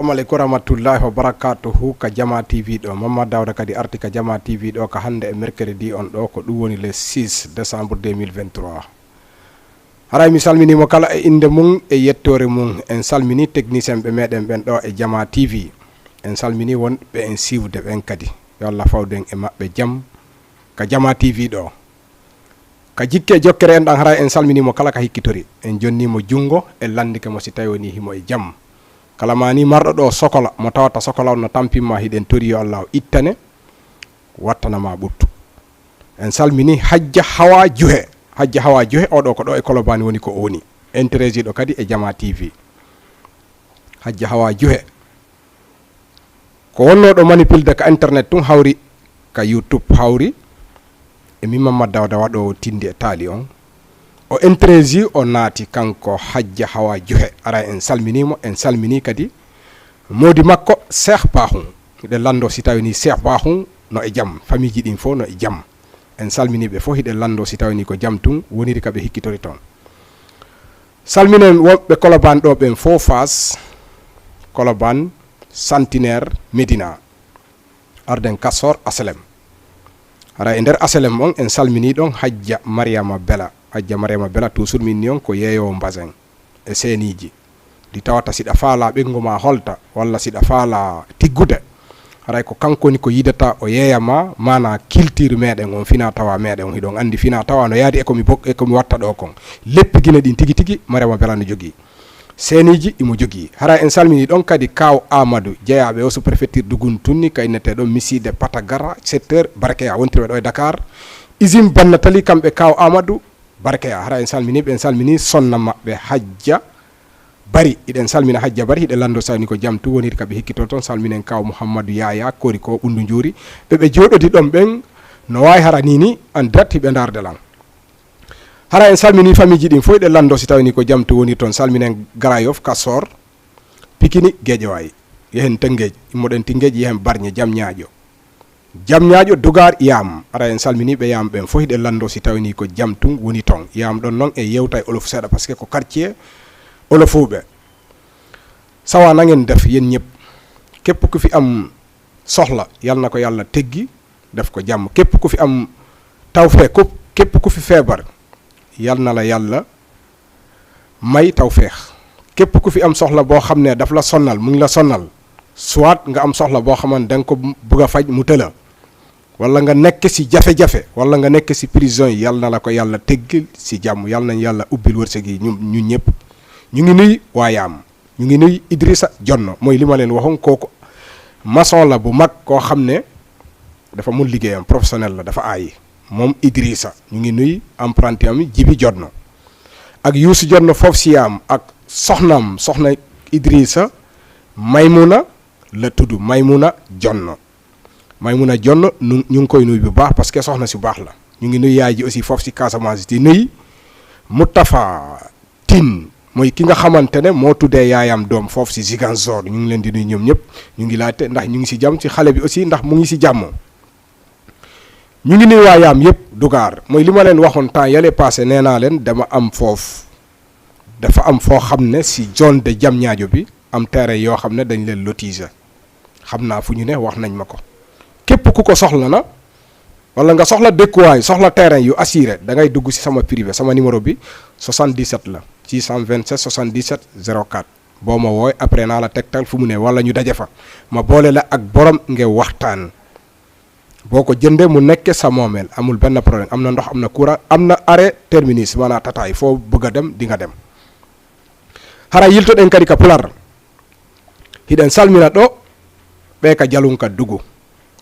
Assalamualaikum warahmatullahi wabarakatuh. Ka Jama TV do Mamma Dawda kadi arti ka Jama TV do ka hande e mercredi on do ko dum woni le 6 décembre 2023. Haray mi salmini mo kala e inde mum e yettore mum. En salmini technicien be meden ben do e Jama TV. En salmini won be en siwde ben kadi. Yo Allah fawden e mabbe jam ka Jama TV do. Ka jikke jokkere en dan haray en salmini mo kala ka hikkitori. En jonni mo jungo e landike mo si tawi woni himo e jam. Kala mani marɗo ɗo sokola mo tawata sokola no tampimma hiɗen tori yo Allah ittane wattanama ɓuttu. En salmini hajja hawa juhe oɗo ko ɗo e kolobani woni ko woni intérêt ɗo kadi e Jama TV. Hajja hawa juhe ko wonno ɗo manipulde ka internet tun hawri ka YouTube hawri e min Mamma Dawda waɗo Tindi e Tali on o intérêt o naati kanko hajja hawa juhe ara en salminimo en salmini kadi modi makko Cheikh Bahum de lando si tawi ni Cheikh Bahum no e jam famille ji ɗin fo no e jam en salmini ɓe fo hiɗe lando si tawi ni ko jam tun woniri kaɓe hikkitori toon. Salminen wonɓe Colobane ɗo ɓen fo Fass Colobane Centenaire Médina arden Kassor Asalem ara e nder Asalem on en salmini ɗon hajja Mariama Bela toujours min ni on ko yeeyowo mbasin e seniji di tawata siɗa faala ɓengu ma holta walla siɗa faala tiggude haray ko kankoni ko yidata o yeeyama mana culture meɗen on fina tawa meɗen hiɗon andi fina tawa no yaadi ekomi watta ɗo kon leppi guine ɗin tigi tigi Mariama Bela no jogui seniji imo jogui. Haray en salmini ɗon kadi kaw Amadou jeeyaɓe o sous préfecture Dugun Tunni kaynete ɗon miside Patagara secteur Barkeya wontirɓe ɗo e Dakar usine Banna Tali kamɓe kaw Amadou Barkeya. Hara en salmini ɓe en salmini sonna maɓɓe hajja bari iɗen salmina hajja bari hiɗe lando sawni ko jam tu woniri kaɓe hikkito toon salminen kaw Mouhammadou Yaya kori ko ɓundu juuri ɓeɓe joɗodi ɗon ɓen no wawi hara nini en direct hiɓe dardelan. Hara en salmini famille ji ɗin fo hiɗe lando si tawni ko jam tu woniri toon salminen Garayof Kassor Pikini Guédiawaye yehen Tengueji immoɗen Tingueji yehen Barñe jam ñaaƴo Dugar Yam ara en salmini ɓe Yam ɓen fo hiɗe lando si tawni ko jam tun woni toon Yam ɗon noon e yewta e olof seeɗa par ce que ko quartier olofuɓe sawa nangen def yen ñëpp képp ku fi am soxla yal na ko yàlla teggi def ko jàmm képp ku fi am tawfeex képp ku fi feebar yal na la yàlla may tawfeex képp ku fi am soxla boo xam ne daf la sonnal mu ngi la sonnal soit nga am soxla boo xamante da nga ko bëgg a faj mu tëla wala nga nekk si jafe-jafe wala nga nekk si prison yi yal na la ko yàlla teggil si jàmm yal nañ yàlla ubbil wërsëg yi ñun ñëpp ñu ngi nuy waa Yaam ñu ngi nuy Idrissa Jonno mooy li ma leen waxoon kooku maçon la bu mag koo xam ne dafa mun liggéeyam professionnel la dafa aayi moom Idrissa ñu ngi nuy apprenti am Jibi Jonno ak Youssou Jonno foofu si Yaam ak soxna Idrissa Maymuna la tudd Maymuna Jonno ñu ngi koy nuy bu baax parce que soxna si baax la ñu ngi nuy yaay ji aussi foofu si Casamance di nuy Moutafa Tine mooy ki nga xamante ne moo tuddee yaayam doom foofu si Ziguinchor ñu ngi leen di nuy ñoom ñëpp ñu ngi laajte ndax ñu ngi si jàmm ci xale bi aussi ndax mu ngi si jàmm ñu ngi nuy waa Yaam yëpp Dugar mooy li ma leen waxoon temps yale passé nee naa leen dafa am foo xam ne si zone de Diamniadio bi am terrain yoo xam ne dañ leen lotiser xam naa fu ñu ne wax nañ ma ko képp ku ko soxla na wala nga soxla dëkkuwaay soxla terrain yu assuré da ngay dugg si sama privé sama numéro bi 77 la 627 77 04 boo ma wooy après naa la tegtal fu mu ne wala ñu daje fa ma boole la ak borom nga waxtaan boo ko jëndee mu nekk sa moomeel amul benn problème am na ndox am na courant am na arrêt terminus maanaam tataay foo bëgg a dem di nga dem. hara yiltoɗen kadi ka pular hiɗen salmina ɗo ɓe ka jalunka dugu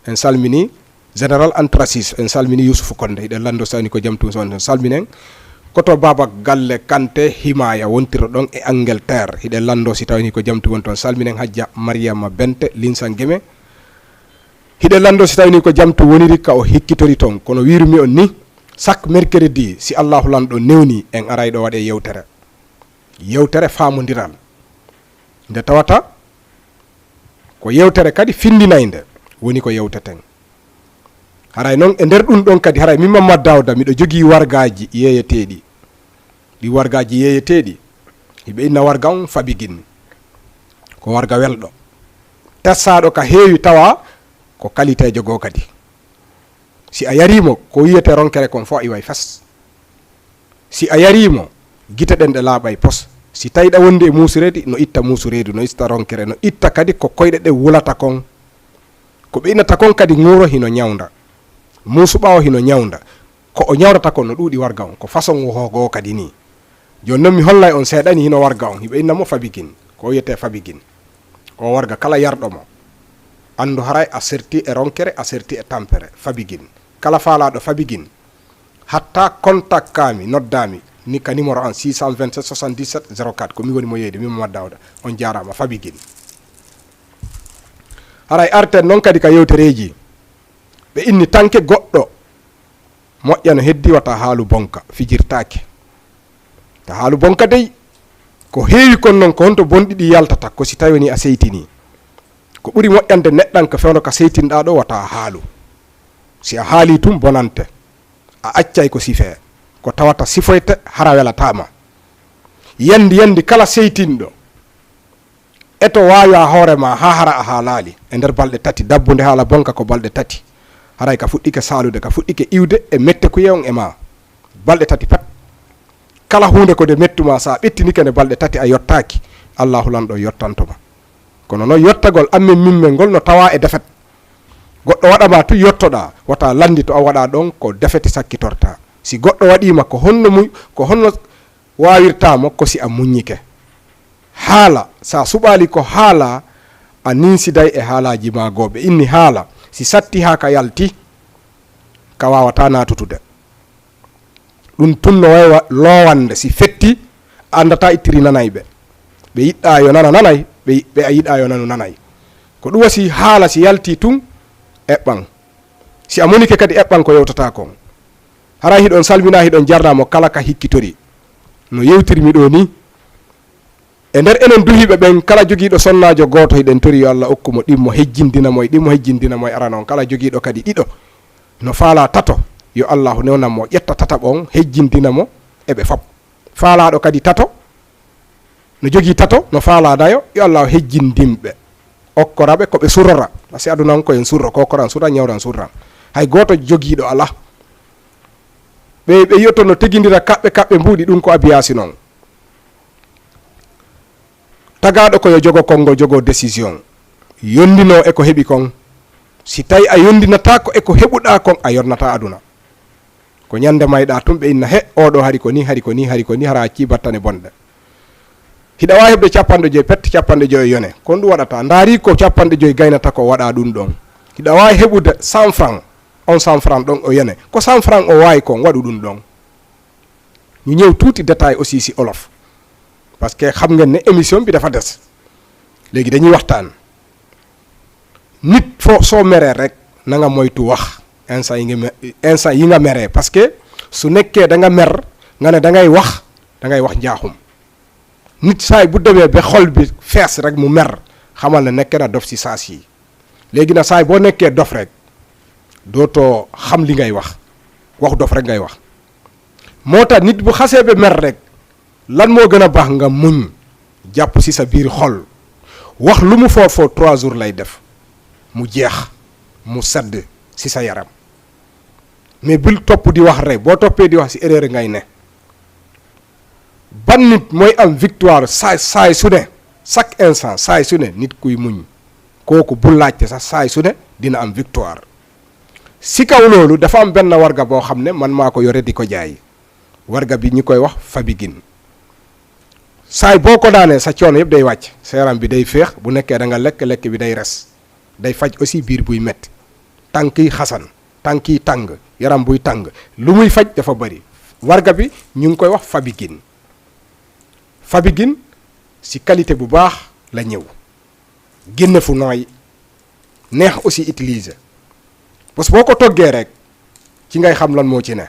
en salmini général Antracis en salmini Youssoufou Konde hiɗen lando sawni ko jam tun son salminen koto baba galle Kante Himaya wontiro ɗon e Angleterre hiɗen lando si tawni ko jam tun won toon salminen hajja Mariama Bente Linsan Guémé hiɗen lando si tawni ko jam tu woniri ka o hikkitori toon kono wirumi on ni chaque mercredi si Allahu lanɗo newni en aray ɗo waɗe yewtere famodiral nde tawata ko yewtere kadi findinayde woni ko yewteten haray noon e nder ɗum ɗon kadi haray min Mamma Dawda miɗo jogii wargaji yeeyeteɗi ɗi wargaji yeeyeteɗi hiɓe inna warga on Fabiguine ko warga welɗo tessaɗo ka heewi tawa ko qualité jogo kadi si a yarimo ko wiyete ronkere kon fo iway fas si a yarimo gite ɗen ɗe laaɓay pos si tawiɗa wondi e musuredi no itta musuredu no itta ronkere no itta kadi ko koyɗe ɗe wulata kon ko ɓe innata kon kadi ŋuro hino ñawda musuɓa o hino ñawda ko o ñawdata kon no ɗuuɗi warga on ko façon wohogo kadi ni joni noon mi hollay on seeɗani hino warga on hiɓe innamo fabigin ko wiyete fabigin o warga kala yarɗomo andu haray a serti e ronkere a serti e tampere fabigin kala faalaɗo fabigin hatta contact kami noddami ni ka numéro an 627 77 04 ko mi woni mo yeyde mimo Dawda on jarama fabigin haray arten noon kadi ka yewtereji ɓe inni tanke goɗɗo moƴƴa no heddi wata haalu bonka fijirtake ta haalu bonka dey ko heewi kon noon ko honto bonɗiɗi yaltata ko si tawi ni a seytini ko ɓuri moƴƴande neɗɗan ko fewno ka seytinɗa ɗo wata haalu si a haali tum bonante a accay ko sifee ko tawata sifoyte hara welatama yandi kala seytinɗo eto wawa hoorema ha hara a haalali e nder balɗe tati dabbude haala bonka ko balɗe tati haray ka fuɗɗike salude ka fuɗɗike iwde e mette kuye on e ma balɗe tati pat kala hunde ko de mettuma sa ɓettinike nde balɗe tati a yottaki allahu lanɗo yottantoma kono noon yottagol amin mimmel ngol no tawa e defet goɗɗo waɗama tu yottoɗa wata landi to a waɗa ɗon ko defete sakkitorta si goɗɗo waɗima ko honno wawirtamo ko si a muññike haala sa suɓali ko haala a ninsiday e haalaji ma goɓe inni haala si satti ha ka yalti ka wawata natutude ɗum tunno way lowande si fetti andata ittiri nanayɓe ɓe yiɗɗa yo nana nanay ɓe a yiɗa yo nanu nanay ko ɗum wasi haala si yalti tun eɓɓan si a monike kadi eɓɓan ko yewtata kon hara hiɗon salmina hiɗon jarnamo kala ka hikkitori no yewtirmi ɗo ni e nder enen duhiɓe ɓen kala joguiɗo sonnajo goto hiɗen tori yo Allah okkumo ɗimmo hejjindinamoy ara noon kala joguiɗo kadi ɗiɗo no faala tato yo allahu newnanmo ƴetta tataɓo on hejjindinamo eɓe fop faalaɗo kadi tato no jogui tato no faaladayo yo allahu hejjindinɓe okkoraɓe koɓe surrora asi aduna on koyen surro kokoran surra ñawran surran hay goto joguiɗo ala ɓe yiyotto no teguidira kaɓɓe mbuuɗi ɗum ko abiyasi noon tagaɗo koyo jogo konngol jogo décision yondino eko heɓi kon si tawi a yondinata ko eko heɓuɗa kon a yonnata aduna ko ñande mayɗa tum ɓe inna he oɗo hari ko ni hara cibattane bonɗe hiɗa wawi heɓde 50 pette 50 yone kon ɗum waɗata daari ko 50 gaynata ko waɗa ɗum ɗon hiɗa wawi heɓude 100 francs on 100 francs ɗon o yone ko 100 francs o wawi kon waɗu ɗum ɗon ñu ñëw tuuti détail aussi si olof parce que xam ngeen ne émission bi dafa des léegi dañuy waxtaan nit fo soo meree rek na nga moytu wax instant yi nga meree parce que su nekkee da nga mer nga ne da ngay wax njaaxum nit saay bu demee ba xol bi fees rek mu mer xamal ne nekk na dof si saas yi léegi na saay boo nekkee dof rek dootoo xam li ngay wax dof rek ngay wax moo tax nit bu xasee ba mer rek lan moo gën a baax nga muñ jàpp si sa biir xol wax lu mu foofoo 3 jours lay def mu jeex mu sedd si sa yaram mais bul topp di wax rek boo toppee di wax si erreur ngay ne ban nit mooy am victoire saay su ne chaque instant saay su ne nit kuy muñ kooku bu laajte sax saay su ne dina am victoire si kaw loolu dafa am benn warga boo xam ne man maa ko yore di ko jaay warga bi ñu koy wax fabigin saay boo ko daanee sa coono yëpp day wàcc sa yaram bi day féex bu nekkee da nga lekk bi day res day faj aussi biir buy metti tànk yi xasan tànk yi tàng yaram buy tàng lu muy faj dafa bëri warga bi ñu ngi koy wax fabigin si qualité bu baax la ñëw génne fu nooy neex aussi utiliser parce que boo ko toggee rek ci ngay xam lan moo ci ne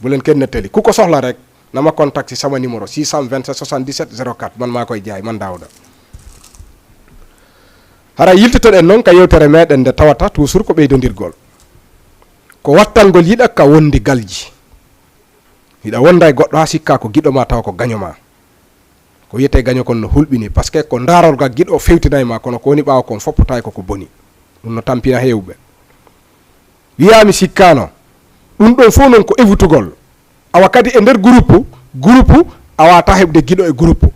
bu leen kenn nettali ku ko soxla rek na ma contact si sama numéro 627 77 04 man maa koy jaay man Daouda hara yiltitoɗen noon ka yewtere meɗen nde tawata toujours ko ɓeydodirgol ko wattangol yiɗa ka wondi galji hiɗa wonda e goɗɗo ha sikka ko giɗo ma taw ko gañoma ko yete gaño kon no hulɓini par ce que ko darol ga giɗo fewtinayma kono ko woni ɓawa kon foppotay koko boni ɗum no tampina hewɓe wiyami sikkano ɗum ɗon fof noon ko évutugol awa kadi e nder groupe a wata heɓde giɗo e groupe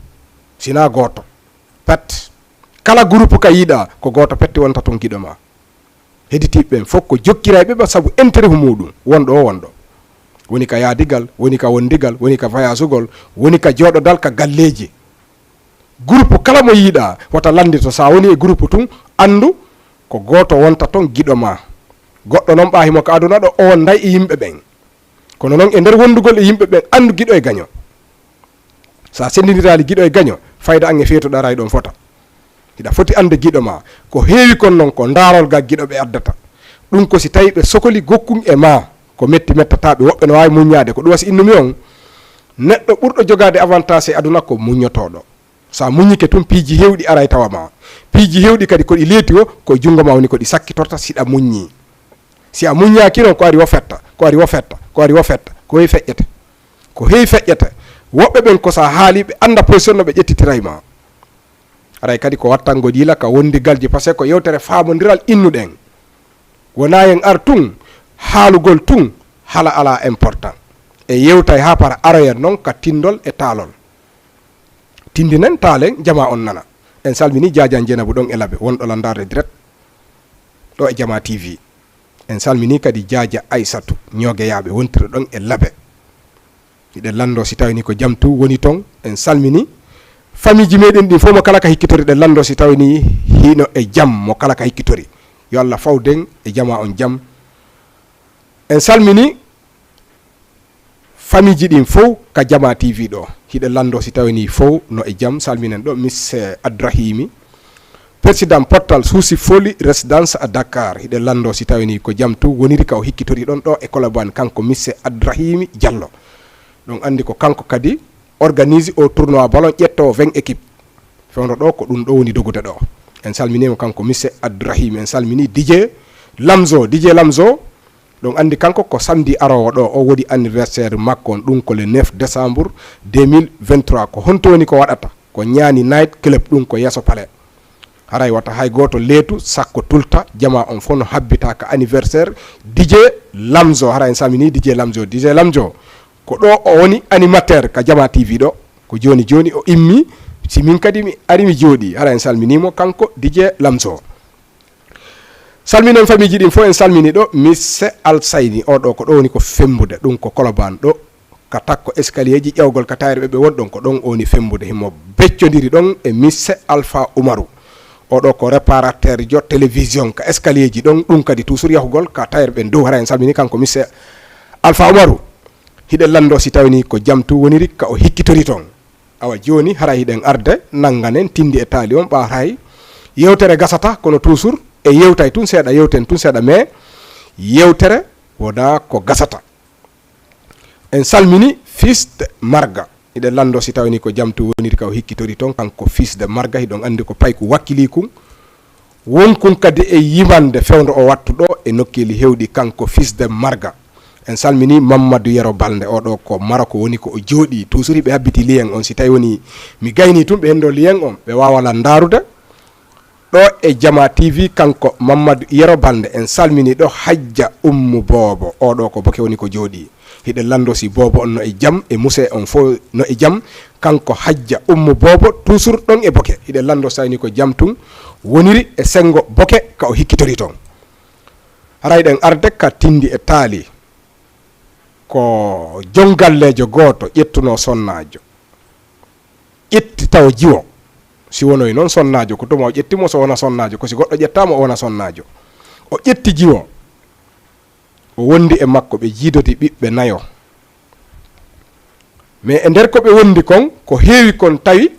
sina goto pet kala groupe ka yiiɗa ko goto pette wonta toon giɗo ma heditiɓe ɓen fof ko jokkirayɓe ɓe saabu intérêt muɗum wonɗo o wonɗo woni ka yaadigal woni ka wondigal woni ka voyage ugol woni ka jooɗodal ka galleji groupe kala mo yiiɗa wata landito sa woni e groupe tun andu ko goto wonta toon giɗo ma goɗɗo noon ɓahimo ko aduna ɗo o wonday e yimɓe ɓen kono noon e nder wondugol e yimɓe ɓen andu giɗo e gaño sa sendidirali giɗo e gaño fayda an e feetoɗa ray ɗon fota hiɗa foti ande giɗo ma ko heewi kon noon ko darol ga giɗo ɓe addata ɗum ko si tawi ɓe sokoli gokkun e ma ko metti mettataɓe woɓɓe no wawi muññade ko ɗum wasi innumi on neɗɗo ɓurɗo jogade avantage e aduna ko muñotoɗo sa muñike tun piiji hewɗi aray tawa ma piiji hewɗi kadi koɗi leeti o koye jungo ma woni koɗi sakkitorta siɗa muññi si a muññaki noon ko ari wo fetta ko ari wo fetta ko ari wo fetta ko heewi feƴƴete ko heewi feƴƴete woɓɓe ɓen ko sa haali ɓe anda position no ɓe ƴettitiray ma aray kadi ko wattango ɗila ka wondigalji par ce que ko yewtere famodiral innuɗen wona en ar tun haalugol tun hala ala important e yewtay ha para aroyen noon ka tindol e taalol tindinen taalen jama on nana en salmini Diadian Dieynabou ɗon e laaɓe wonɗo landarde direct ɗo e Jama TV en salmini kadi Diadia Aissatou ñogueyaɓe wontire ɗon e laaɓe hiɗen lando si tawi ni ko jamtu woni ton en salmini famille ji meɗen ɗin fof mo kala ka hikkitori ɗen lando si tawi ni hino e jaam mo kala ka hikkitori yo Allah fawden e jama on jaam en salmini famille ji ɗin fof ka Jama TV ɗo hiɗen lando si tawi ni fof no e jaam salminen ɗo miss Abdourahimi président portal Sousi Foli résidence à Dakar hiɗen lando si tawi ni ko jamtu woniri ka o hikkitori ɗon ɗo e Colobane kanko miss Abdourahimi Diallo ɗon andi ko kanko kadi organise o tournoi ballon ƴetto 20 équipe fewno ɗo ko ɗum ɗo woni dogude ɗo en salminimo kanko monsieur Abdourahim en salmini DJ Lamzo ɗon andi kanko ko samedi arowo ɗo o wodi anniversaire makko on ɗum ko le 9 décembre 2023 ko honto woni ko waɗata ko ñaani night club ɗum ko yesso palais haray wata hay goto leetu sakko tulta jama on fof no habbita ka anniversaire DJ Lamzo hara en salmini DJ Lamzo ko ɗo o woni animateur ka Jama TV ɗo ko joni o immi si min kadi mi ari mi jooɗi hara en salminimo kanko DJ Lamzo salminen famille ji ɗin fof en salmini ɗo Misse Alsayni oɗo ko ɗo woni ko fembude ɗum ko Colobane ɗo ka takko escalier ji ƴewgol ka tayre ɓe wonɗon ko ɗon o woni fembude himo beccodiri ɗon e Misse Alpha Oumarou oɗo ko réparateur jo télévision ka escalier ji ɗon ɗum kadi toujours yahugol ka tayre ɓen dow hara en salmini kanko Misse Alpha Oumarou hiɗen lando si tawini ko jamtu woniri ka o hikkitori toon awa joni hara hiɗen arde nanganen Tindi e Tali on ɓaatay yewtere gasata kono toujours e yewtay tun seeɗa yewten tun seeɗa mais yewtere wona ko gasata en salmini fils de Marga hiɗen lando si tawini ko jamtu woniri ka o hikkitori toon kanko fils de Marga hiɗon andi ko payko wakkili kum wonkun kadi e yimande fewdo o wattu ɗo e nokkeli hewɗi kanko fils de Marga en salmini Mamadou Yero Balde oɗo ko Maroko woni ko o jooɗi toujours ɓe habbiti lien on si tawi woni mi gayni tun ɓe hendo lien on ɓe wawala darude ɗo e Jama TV kanko Mamadou Yero Balde en salmini ɗo Hajja Ummu Bobo oɗo ko boke woni ko jooɗi hiɗen lando si Bobo on no e jaam e Mousse on fo no e jaam kanko Hajja Ummu Bobo toujours ɗon e boke hiɗen lando sayni ko jaam tun woniri e sengo boke ka o hikkitori toon harayɗen arde ka Tindi e Tali ko jongallejo goto ƴettuno sonnajo ƴetti taw jiwo si wonoy noon sonnajo ko tuma o ƴettimo so wona sonnajo ko si goɗɗo ƴettama o wona sonnajo o ƴetti jiwo o wondi e makko ɓe jiidoti ɓiɓɓe nayo mais e nder ko ɓe wondi kon ko heewi kon tawi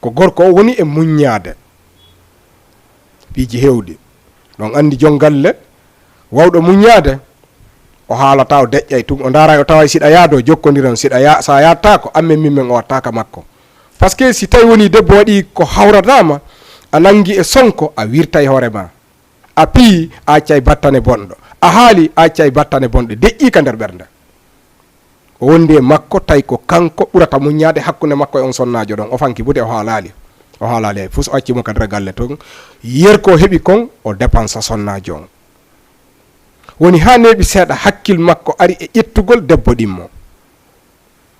ko gorko o woni e muññade piiji hewɗi ɗon andi jongalle wawɗo muññade o haalata o deƴƴay tun o daara o tawa siɗa yaado jokkodiron siɗa sa yatta ko amen mimmen o wattaka makko par ce que si tawi woni debbo waɗi ko hawratama a nangi e sonko a wirtay hoorema a pii a accay battane bonɗo a haali a accay battane bonɗe deƴƴi ka nder ɓernde o wondi e makko tawi ko kanko ɓurata muññade hakkunde makko e on sonnajo ɗon o fanki bude o haalali ay fus o accimo kadi galle ton yer ko heɓi kon o dépensa sonnajo on woni ha neeɓi seeɗa hakkil makko ari e ƴettugol debbo ɗimmo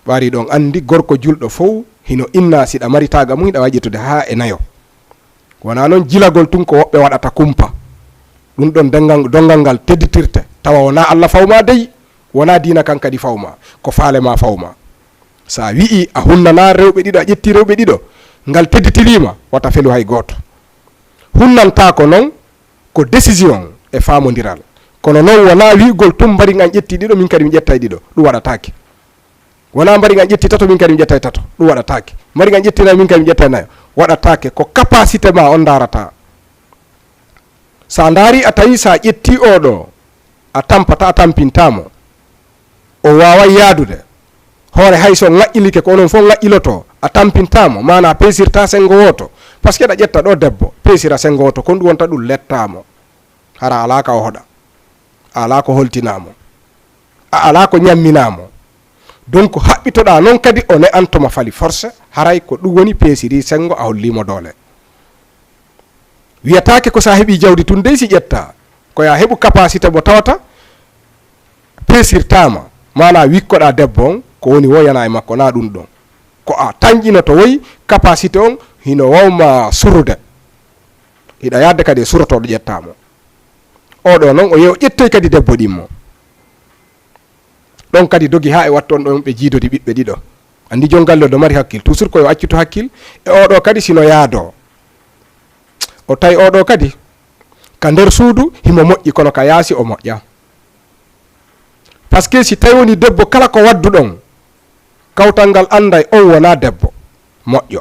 ɓari ɗon andi gorko julɗo fof hino inna siɗa maritaga mum hiɗa wawi ƴettude ha e nayo wona noon jilagol tun ko woɓɓe waɗata kumpa ɗum ɗon dongal ngal tedditirte tawa wona Allah fawma dey wona dina kan kadi fawma ko faalema fawma sa wi'i a hunnana rewɓe ɗiɗo a ƴetti rewɓe ɗiɗo ngal tedditirima wata felu hay goto hunnanta ko noon ko décision e famodiral kono noon wona wi'gol tum mbari an ƴetti ɗiɗo min kadi mi ƴettay ɗiɗo ɗum waɗatake wona mbari an ƴetti tato min kadi mi ƴettay tato ɗum waɗatake mbari an ƴetti nayo min kadi mi ƴettay nayo waɗatake ko capacité ma on darata sa daari a tawi sa ƴetti oɗo a tampata a tampintamo o waway yaadude hoore hay so ŋaƴƴilike ko onon fof ŋaƴƴiloto a tampintamo mana peesirta sengo woto par ce que ɗa ƴetta ɗo debbo peesira sengo woto kon ɗum wonta ɗum lettamo hara ala ka o hoɗa ala ko holtinamo a ala ko ñamminamo donc haɓɓitoɗa noon kadi o ne antoma fali force haray ko ɗum woni peesiri sengo a hollimo doole wiyatake ko sa heeɓi jawdi tun dey si ƴetta koya heɓu capacité mo tawata peesirtama mana wikkoɗa debbo on ko woni woyana e makko na ɗum ɗon ko a tañƴino to woyi capacité on hino wawma surude hiɗa yadde kadi e surotoɗo ƴettamo oɗo noon o yew ƴettoy kadi debbo ɗimmo ɗon kadi dogi ha e watton ɗon ɓe jiidodi ɓiɓɓe ɗiɗo andi jon galle ɗo mari hakkil toujours koyo accuto hakkil e oɗo kadi sino yaado o tawi oɗo kadi ka nder suudu himo moƴƴi kono ka yaasi o moƴƴa par ce que si tawi woni debbo kala ko waddu ɗon kawtal ngal anday on wona debbo moƴƴo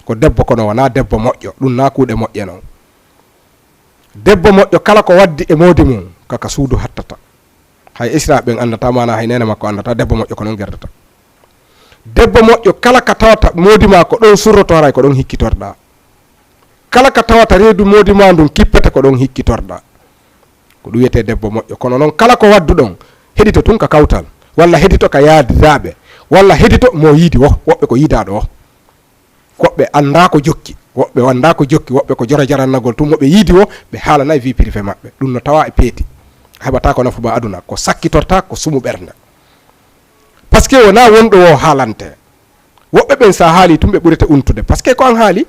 ko debbo kono wona debbo moƴƴo ɗum na kuuɗe moƴƴe noon debbo moƴƴo kala ko waddi e moodi mum kaka suudu hattata hay israɓe ɓen andata mana hay nene makko andata debbo moƴƴo ko noon gerdata debbo moƴƴo kala ka tawata moodi ma ko ɗon surroto haray ko ɗon hikkitorɗa kala ka tawata reedu moodi ma ndum kippete ko ɗon hikkitorɗa ko ɗum wiyete debbo moƴƴo kono noon kala ko waddu ɗon heɗito tun ka kawtal walla heɗito ka yaadiraɓe walla heɗito mo yiidi wo woɓɓe ko yiidaɗo o woɓɓe anda ko jokki woɓɓe wanda ko jokki woɓɓe ko jora jarannagol tum moɓe yiidi wo ɓe haalanayi vie privé maɓɓe ɗum no tawa e peeti heɓata ko nafu ba aduna ko sakkitorta ko sumu ɓernde par ce que wona wonɗo wo haalante woɓɓe ɓen sa haali tum ɓe ɓurete untude par ce que ko an haali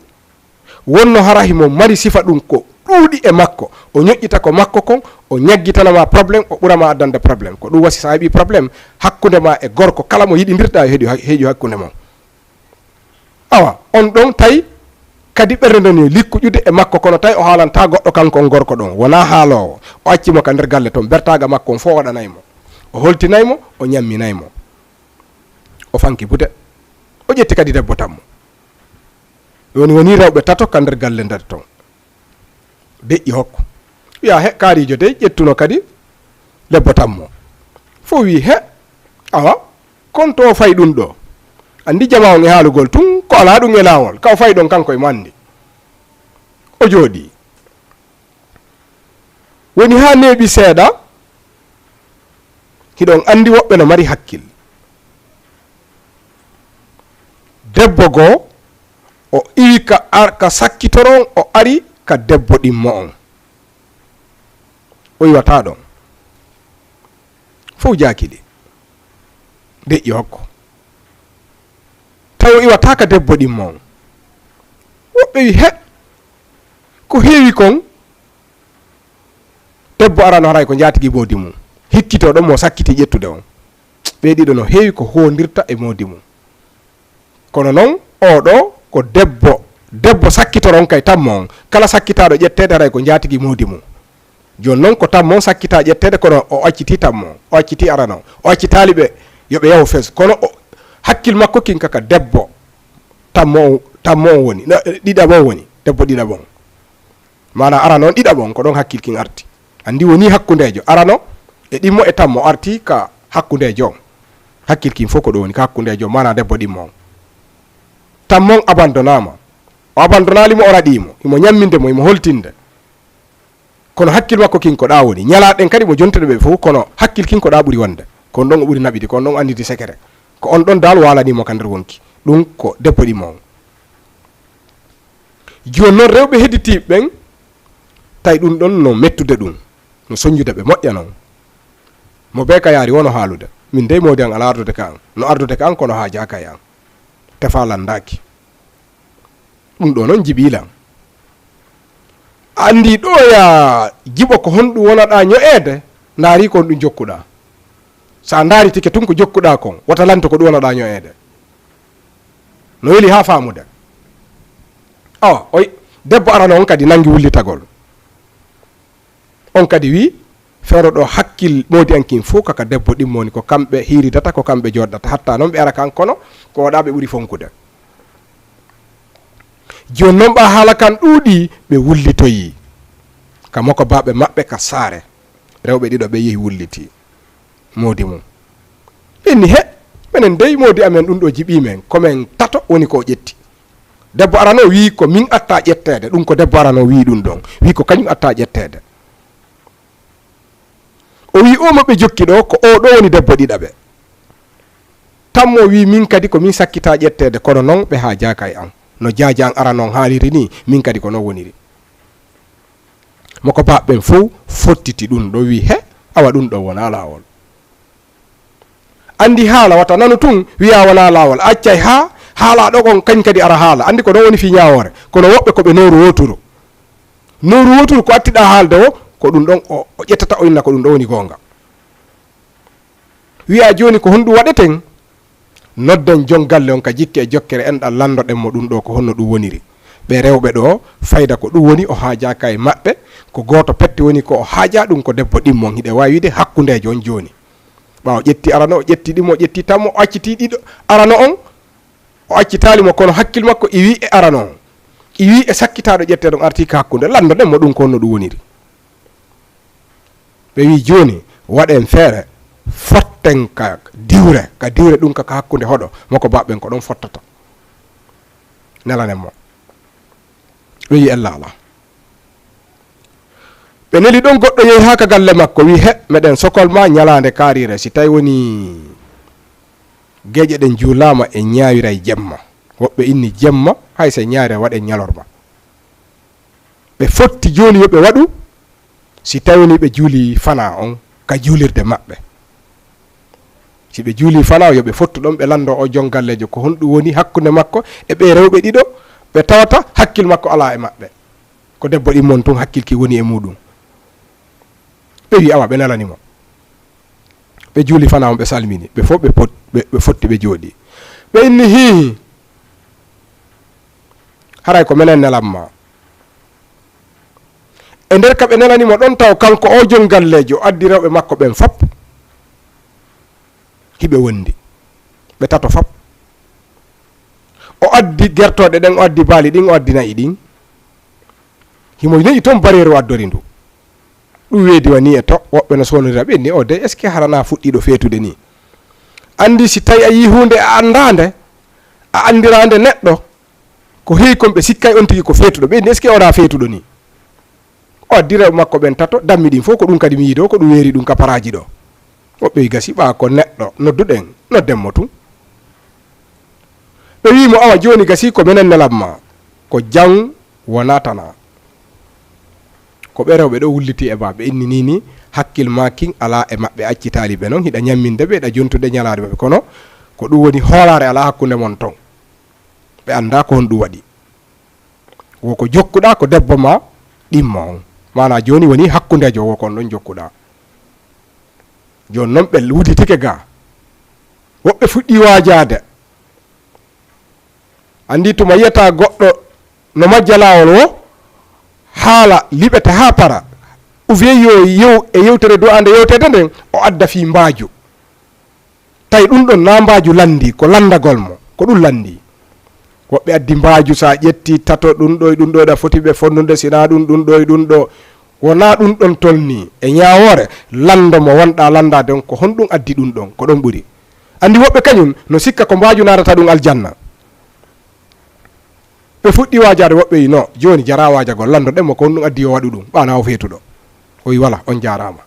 wonno hara himo mari sifa ɗum ko ɗuuɗi e makko o ñoƴƴita ko makko kon o ñaggitanama probléme o ɓurama addande probléme ko ɗum wasi sa heeɓi probléme hakkude ma e gorko kala mo yiɗidirɗa heeƴu hakkude mon awa on ɗon tawi kadi ɓerde nden yo likkuƴude e makko kono tawi o haalanta goɗɗo kanko on gorko ɗon wona haalowo o accimo ka nder galle toon bertaga makko on fo waɗanaymo o holtinaymo o ñamminaymo o fanki bude o ƴetti kadi debbo tammo woni rewɓe tato ka nder galle nder toon deƴƴi hokko wiya he kaarijo dey ƴettuno kadi debbo tammo fo wi he awa kon to fay ɗum ɗo andi jama on e haalugol tun ko ala ɗum e laawol ka o fay ɗon kanko e mandi o jooɗi woni ha neeɓi seeɗa hiɗon andi woɓɓe no mari hakkil debbo goo o iwi ka sakkitoron o ari ka debbo ɗimmo on o yiwata ɗon fof jakiɗi deƴƴi hokko tawi o iwata ka debbo ɗimmo on woɓɓe wi he ko heewi kon debbo arano haray ko jaatigui moodi mum hikkito ɗon mo sakkiti ƴettude on ɓe ɗiɗo no heewi ko hondirta e moodi mum kono noon oɗo ko debbo sakkitoron kay tammo on kala sakkitaɗo ƴettede haray ko jaatigui moodi mum joni noon ko tammo on sakkita ƴettede kono o acciti tammo o acciti arano o accitali ɓe yoɓe yahu fes kono hakkil makko kin kaka debbo tammo on woni ɗiɗaɓon woni debbo ɗiɗaɓon mana arano on ɗiɗaɓon ko ɗon hakkil kin arti andi woni hakkudejo arano e ɗimmo e tammo arti ka hakkudejo on hakkil kin fof ko ɗo woni ka hakkudejo mana debbo ɗimmo on tammo on abandonama o abandonalimo o raɗimo imo ñammindemo imo holtinde kono hakkil makko kin ko ɗa woni ñalaɗen kadi mo jontude ɓe fof kono hakkil kin ko ɗa ɓuuri wonde ko on ɗon o ɓuri naɓide ko on ɗon anditi secret ko on ɗon dal walanimo ka nder wonki ɗum ko debbo ɗimmo on. joni noon rewɓe hedditiɓe ɓen tawi ɗum ɗon no mettude ɗum no soñjude ɓe moƴƴa noon mo be ka yaari wono haalude min dey modi an ala ardude ka an no ardude ka an kono haajaka e an tefa landaki ɗum ɗo noon jiɓilan andi ɗo ya jiɓo ko honɗum wonaɗa ño'ede ndaari kon ɗum jokkuɗa sa ndaari tike tun ko jokkuɗa kon wata lanta ko ɗum wonaɗa ño'ede no weli ha famude awa oy debbo arano on kadi nangi wullitagol on kadi wi feero ɗo hakkil modi ankin fof kaka debbo ɗimmoni ko kamɓe hiiridata ko kamɓe joɗɗata hatta noon ɓe ara kan kono ko waɗa ɓe ɓuuri fonkude joni noon ɓa haala kan ɗuuɗi ɓe wullitoyi kamo ko baɓe maɓɓe ka saare rewɓe ɗiɗo ɓe yehi wulliti modi mum ɓenni he minen dey modi amen ɗum ɗo jiɓimen komin tato woni ko ƴetti debbo arano wi ko min atta ƴettede ɗum ko debbo arano wi ɗum ɗon wi ko kañum atta ƴettede o wi o maɓe jokki ɗo ko o ɗo woni debbo ɗiɗaɓe tammo wi min kadi ko min sakkita ƴettede kono noon ɓe ha jaka e an no jaaji an ara noon haaliri ni min kadi ko noon woniri moko baɓɓen fof fottiti ɗum ɗo wi he awa ɗum ɗo wona lawol andi haala wata nanu tun wiya wona lawol accay ha haala ɗo kon kañ kadi ara haala andi ko ɗon woni fi ñawore kono woɓɓe koɓe noru woturu ko attiɗa haalde o ko ɗum ɗon o ƴettata o inna ko ɗum ɗo woni gonga wiya joni ko honɗum waɗeten nodden jon galle on ka jikke e jokkere enɗal landoɗen mo ɗum ɗo ko honno ɗum woniri ɓe rewɓe ɗo fayda ko ɗum woni o haajaka e maɓɓe ko goto pette woni ko o haaja ɗum ko debbo ɗimmon hiɗe wawi wide hakkudejo on joni ɓawa ƴetti arano o ƴetti ɗimo o ƴetti tammo o acciti ɗiɗo arano on o accitalimo kono hakkille makko iwi e arano on iwi e sakkitaɗo ƴette ɗon arti ka hakkude landoɗen mo ɗum ko honno ɗum woniri ɓe wi joni waɗen feere fotten ka diwre ɗum kaka hakkude hoɗo moko baɓɓen ko ɗon fottata nelanen mo ɓe wi ella ala ɓe neli ɗon goɗɗo yehi ha ka galle makko wi he meɗen sokol ma ñalande karire si tawi woni geƴe ɗen juulama e ñawira e jemma woɓɓe inni jemma hay se ñaari waɗen ñalorma ɓe fotti joni yoɓe waɗu si tawi ni ɓe juuli fana on ka juulirde maɓɓe si ɓe juuli fana o yoɓe fottu ɗon ɓe lando o jon gallejo ko honɗum woni hakkude makko e ɓe rewɓe ɗiɗo ɓe tawata hakkil makko ala e maɓɓe ko debbo ɗimmon tun hakkilki woni e muɗum ɓe wi awa ɓe nalanimo ɓe juuli fana on ɓe salmini ɓe fof ɓe fotti ɓe jooɗi ɓe inni hi haray ko minen nelanma e nder ka ɓe nelanimo ɗon taw kanko o jon gallejo addi rewɓe makko ɓen fop hiɓe wondi ɓe tato fop o addi gertoɗe ɗen o addi baali ɗin o addi nayi ɗin himo nayi toon bareeru addori ndu ɗum weedi wani e to woɓɓe no sonodira ɓe ni o de est ce que harana fuɗɗiɗo feetude ni andi si tawi a yi hunde a andande a andirande neɗɗo ko heewi kon ɓe sikkay on tigi ko feetuɗo ɓe ni est ce que wona feetuɗo ni o addi rewɓe makko ɓen tato dammi ɗin fof ko ɗum kadi mi yiido ko ɗum weeri ɗum ka paraji ɗo woɓɓe wi gasi ɓa ko neɗɗo nodduɗen noddenmo tun ɓe wimo awa joni gasi ko minen nelanma ko jang wona tana ko ɓe rewɓe ɗo wulliti e ma ɓe inni nini hakkil makin ala e maɓɓe accitali ɓe noon hiɗa ñamminde ɓe hiɗa jontude ñalade maɓɓe kono ko ɗum woni hoolare ala hakkude mon ton ɓe anda ko honɗum waɗi woko jokkuɗa ko debbo ma ɗimma on mana joni woni hakkudejo wo kon ɗon jokkuɗa joni noon ɓe wuditike ga woɓɓe fuɗɗi wajade andi tuma yiyata goɗɗo no majja lawol o haala liɓete ha para ou bien yo yew e yewtere do ande yewtede nden o adda fi mbaaju tawi ɗum ɗon na mbaaju landi ko landagol mo ko ɗum landi woɓɓe addi mbaaju sa ƴetti tato ɗum ɗo e ɗum ɗo ɗa foti ɓe fonnude sina ɗum ɗo e ɗum ɗo wona ɗum ɗon tolni e ñawore lando mo wonɗa landade on ko honɗum addi ɗum ɗon ko ɗon ɓuuri andi woɓɓe kañum no sikka ko mbaaju nadata ɗum aljanna ɓe fuɗɗi wajade woɓɓe yi no joni jara wajagol lando ɗemmo ko honɗum addi yo waɗu ɗum ɓana o feetuɗo o wi wala on jarama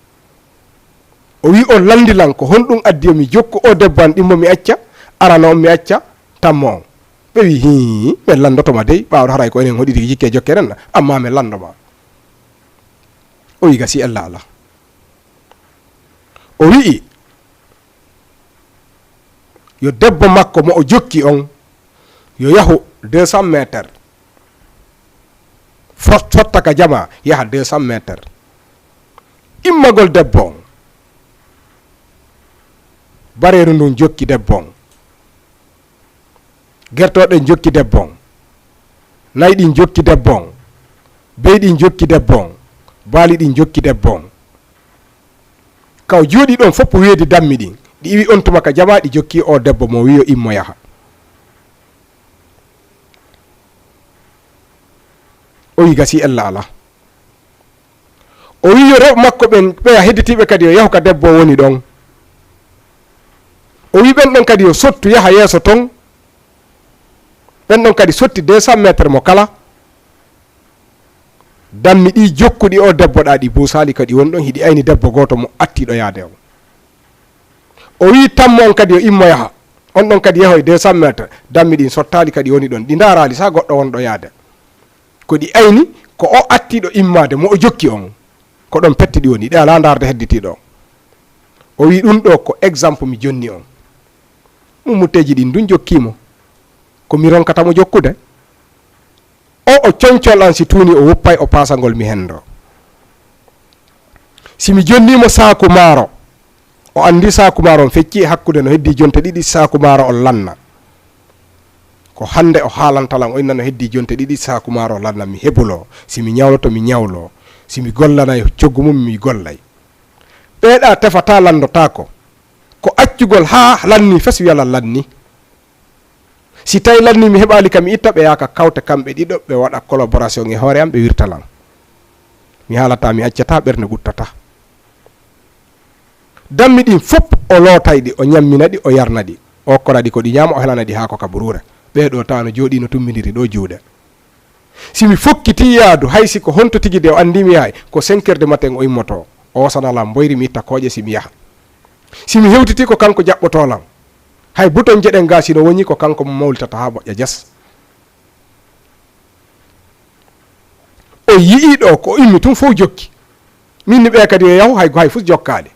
o wi on landilan ko honɗum addi mi jokku o debbo an ɗimmo mi acca arano on mi acca tammo on ɓe wi hi min landotoma dey ɓawɗo haray ko enen hoɗiti jikke jokke renna amma min landoma o wi gasi allah ala o wi'i yo debbo makko mo o jokki on yo yahu 200 métres fotta ka jama yaha 200 métres immagol debbo on bareeru ndun jokki debbo on gertoɗen jokki debbo on nayi ɗin jokki debbo on beyɗin jokki debbo on baali ɗin jokki debbo on kaw jooɗi ɗon fopp weedi dammi ɗin ɗi iwi on tuma ka jama ɗi jokki o debbo mo wiyo immo yaha o wi gasi allah ala o wi yo rewɓe makko ɓen ɓeya hedditiɓe kadi yo yahu ka debbo woni ɗon o wi ɓen ɗon kadi yo sottu yaha yeeso ton ɓen ɗon kadi sotti 200 métres mo kala dammi ɗi jokkuɗi o debbo ɗa ɗi busali kadi woni ɗon hiɗi ayni debbo goto mo attiɗo yaade o wi tammo on kadi yo immo yaha on ɗon kadi yahoy 200 métres dammi ɗin sottali kadi woni ɗon ɗi darali sa goɗɗo wonɗo yaade ko ɗi ayni ko o attiɗo immade mo o jokki on ko ɗon pettiɗi woni ɗe ala darde hedditiɗo o wi ɗum ɗo ko exemple mi jonni on mummuteji ɗin ɗum jokkimo ko mi ronkatamo jokkude o concol an si tuuni o woppay o pasagol mi hendo simi jonnimo saku maaro o andi saku maaro on fecci e hakkude no heddi jonte ɗiɗi saku maaro on lanna ko hande o haalantalan o inna no heddi jonte ɗiɗi saku maaro o lanna mi hebulo simi ñawloto mi ñawlo simi gollanay coggu mum mi gollay ɓeeɗa tefata landotako ko accugol ha lanni fes wiyala lanni si tawi lanni mi heɓali kam mi itta ɓe yaka kawte kamɓe ɗiɗo ɓe waɗa collaboration e hoore am ɓe wirtalan mi haalata mi accata ɓernde guttata dammi ɗin fopp o lootay ɗi o ñammina ɗi o yarna ɗi o koraɗi ko ɗi ñama o helana ɗi ha ko ka burure ɓeɗo tawa no jooɗi no tummidiri ɗo juuɗe simi fokkiti yaadu haysi ko honto tigi de o andimi yahay ko 5 heures de matin o immoto o wasanalam boyri mi itta kooƴe simi yaha simi hewtiti ko kanko jaɓɓotolam hay buton jeɗen ga sino woni ko kanko mo mawlitata ha moƴƴa jas o yii ɗo ko immi tum fof jokki minni ɓe kadi yo yahu hay fof jokkade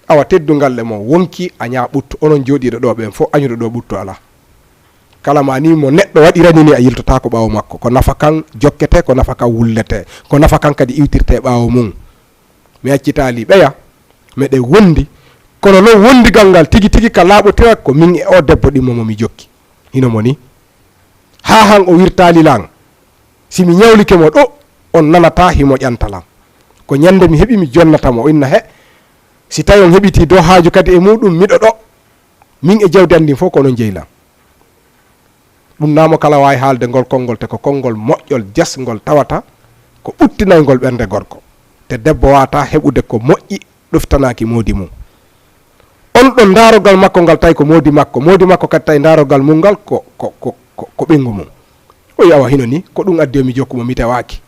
awa teddungal le mo wonki a ñaa ɓuttu onon jooɗiɗo ɗo ɓen fof añuɗo ɗo ɓuttu ala kala ma ni mo neɗɗo waɗirani ni a yiltota ko ɓaawo makko ko nafa kan jokkete ko nafa kan wullete ko nafa kan kadi iwtirte ɓaawo mum mi accitali ɓeya meɗe wondi kono noon wondigal ngal tigi tigi ka laaɓotira ko min e o debbo ɗimmo momi jokki hino mo ni ha han o wirtali lan simi ñawlike mo ɗo on nanata himo ƴantalam ko ñande mi heeɓi mi jonnatamo o inna he si tawi on heɓiti dow haaju kadi e muɗum miɗo ɗo min e jawdi andin fof ko onon jeylam ɗum namo kala wawi haalde ngol konngol te ko konngol moƴƴol jasgol tawata ko ɓuttinaygol ɓernde gorko te debbo wata heɓude ko moƴƴi ɗoftanaki moodi mum on ɗon darogal makko ngal tawi ko moodi makko kadi tawi darogal mum ngal ko ɓingu mum o yawa hino ni ko ɗum addi o mi jokkumo mi tewaki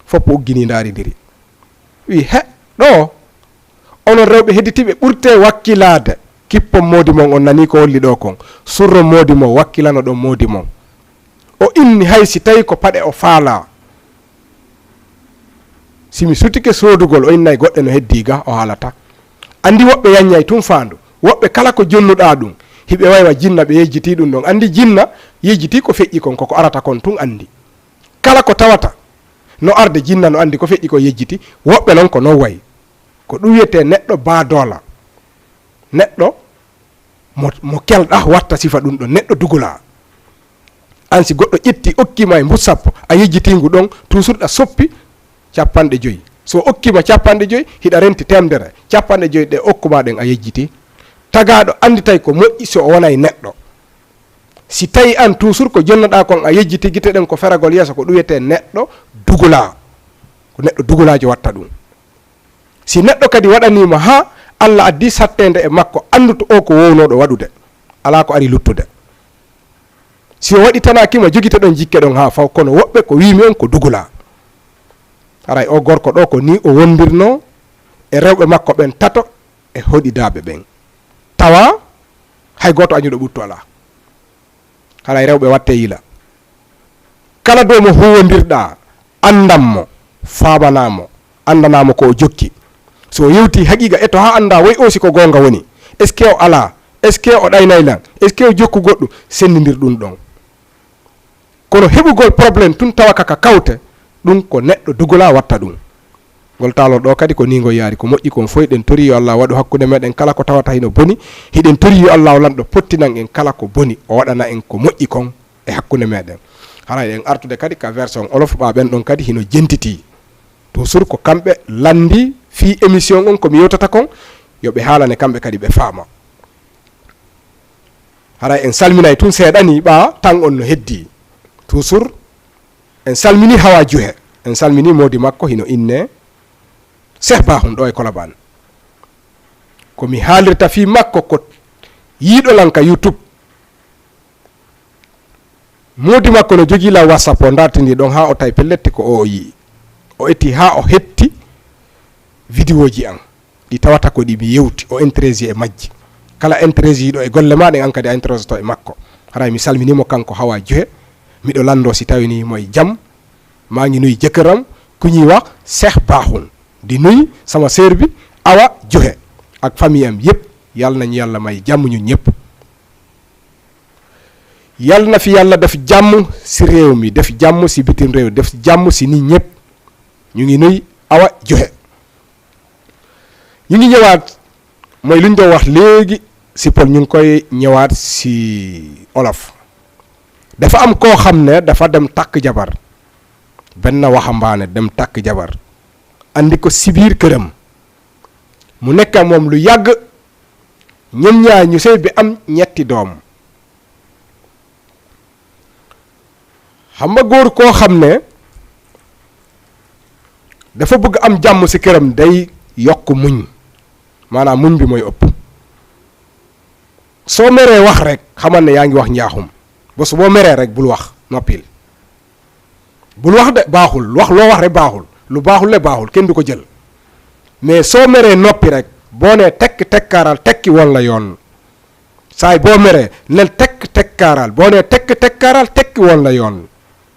foppo uggini daridiri wi he ɗo onon rewɓe hedditiɓe ɓurte wakkilade kippon moodi mon on nani ko holli ɗo kon surro moodi mon wakkilano ɗon moodi mon o inni hay si tawi ko paɗe o faala simi sutike sodugol o innay goɗɗe no heddi ga o haalata andi woɓɓe yanñay tum faandu woɓɓe kala ko jonnuɗa ɗum hiɓe waywa jinna ɓe yejjiti ɗum ɗon andi jinna yejjiti ko feƴƴi kon koko arata kon tun andi kala ko tawata no arde jinna no andi ko feƴƴi ko yejjiti woɓɓe noon ko non wayi ko ɗum wiyete neɗɗo baadola neɗɗo mo kelɗa watta sifa ɗum ɗon neɗɗo dugula an si goɗɗo ƴetti okkima e mbus sappo a yejjitingu ɗon tusurɗa soppi 50 so okkima 50 hiɗa renti 100 50 ɗe okkuma ɗen a yejjiti tagaɗo andi tawi ko moƴƴi so o wonay neɗɗo si tawi an toujours ko jonnoɗa kon a yejjiti guite ɗen ko feragol yeeso ko ɗum wiyete neɗɗo dugula ko neɗɗo dugulajo watta ɗum si neɗɗo kadi waɗanima ha Allah addi sattede e makko anduto o ko wownoɗo waɗude ala ko ari luttude si o waɗi tanakima jogite ɗon jikke ɗon ha faw kono woɓɓe ko wimi on ko dugula haray o gorko ɗo ko ni o wondirno e rewɓe makko ɓen tato e hoɗidaɓe ɓen tawa hay goto añuɗo ɓuttu ala haɗa e rewɓe watte yila kala dow mo huwodirɗa andanmo famanamo andanamo ko o jokki so yewti haqiqa e to ha anda way o siko gonga woni est ce que o ala est ce que o ɗaynaylan est ce que o jokku goɗɗo sendidir ɗum ɗon kono heɓugol probléme tun tawa kaka kawte ɗum ko neɗɗo dugola watta ɗum ngol taalon ɗo kadi ko ni ngo yaari ko moƴƴi kon fof eɗen tori yo Allah waɗu hakkude meɗen kala ko tawata hino boni hiɗen tori yo Allah lanɗo pottinan en kala ko boni o waɗana en ko moƴƴi kon e hakkude meɗen hara en artude kadi ka version olof ɓa ɓen ɗon kadi hino jentiti toujours ko kamɓe landi fi émission on komi yewtata kon yoɓe haalane kamɓe kadi ɓe faama hara en salminay tun seeɗani ɓa tan on no heddi toujours en salmini hawa juhe en salmini modi makko hino inne Cheikh Bahum ɗo e Colobane komi haalirta fi makko ko yiiɗolanka YouTube modi makko no jogii la WhatsApp o dartindi ɗon ha o tawi pellette ko o yii o etti ha o hetti vidéo ji an ɗi tawata ko ɗi mi yewti o intéresi e majji kala intéresi yiɗo e golle maɗen an kadi a intéresi to e makko haray mi salminimo kanko hawa juhe miɗo lando si tawi ni moye jaam ma ngi nuy jëkkëram ku ñuy wax Cheikh Bahum di nuy sama sœur bi Awa Juhe ak famille am yépp yàlla nañu yàlla may jàmm ñun ñëpp yàlla na fi yàlla def jàmm si réew mi def jàmm si bitim réew def jàmm si nit ñëpp ñu ngi nuy Awa Juhe ñu ngi ñëwaat mooy lu ñu doon wax léegi si Pël ñu ngi koy ñëwaat si olof dafa am koo xam ne dafa dem takk jabar benn waxambaane dem takk jabar andi ko si biir këram mu nekk moom lu yàgg ñoom ñaar ñu sëy bi am ñetti doom xam nga góor koo xam ne dafa bëgg am jàmm si këram day yokk muñ maanaam muñ bi mooy ëpp soo meree wax rek xamal ne yaa ngi wax njaaxum ba su boo meree rek bul wax noppil bul wax de baaxul wax loo wax rek baaxul lu baaxul le baaxul kenn du ko jël mais soo meree noppi rek boo nee tekk tekkaaral tekki woon la yoon saay boo meree nel tekk tekkaaral boo nee tekk tekkaaral tekki woon la yoon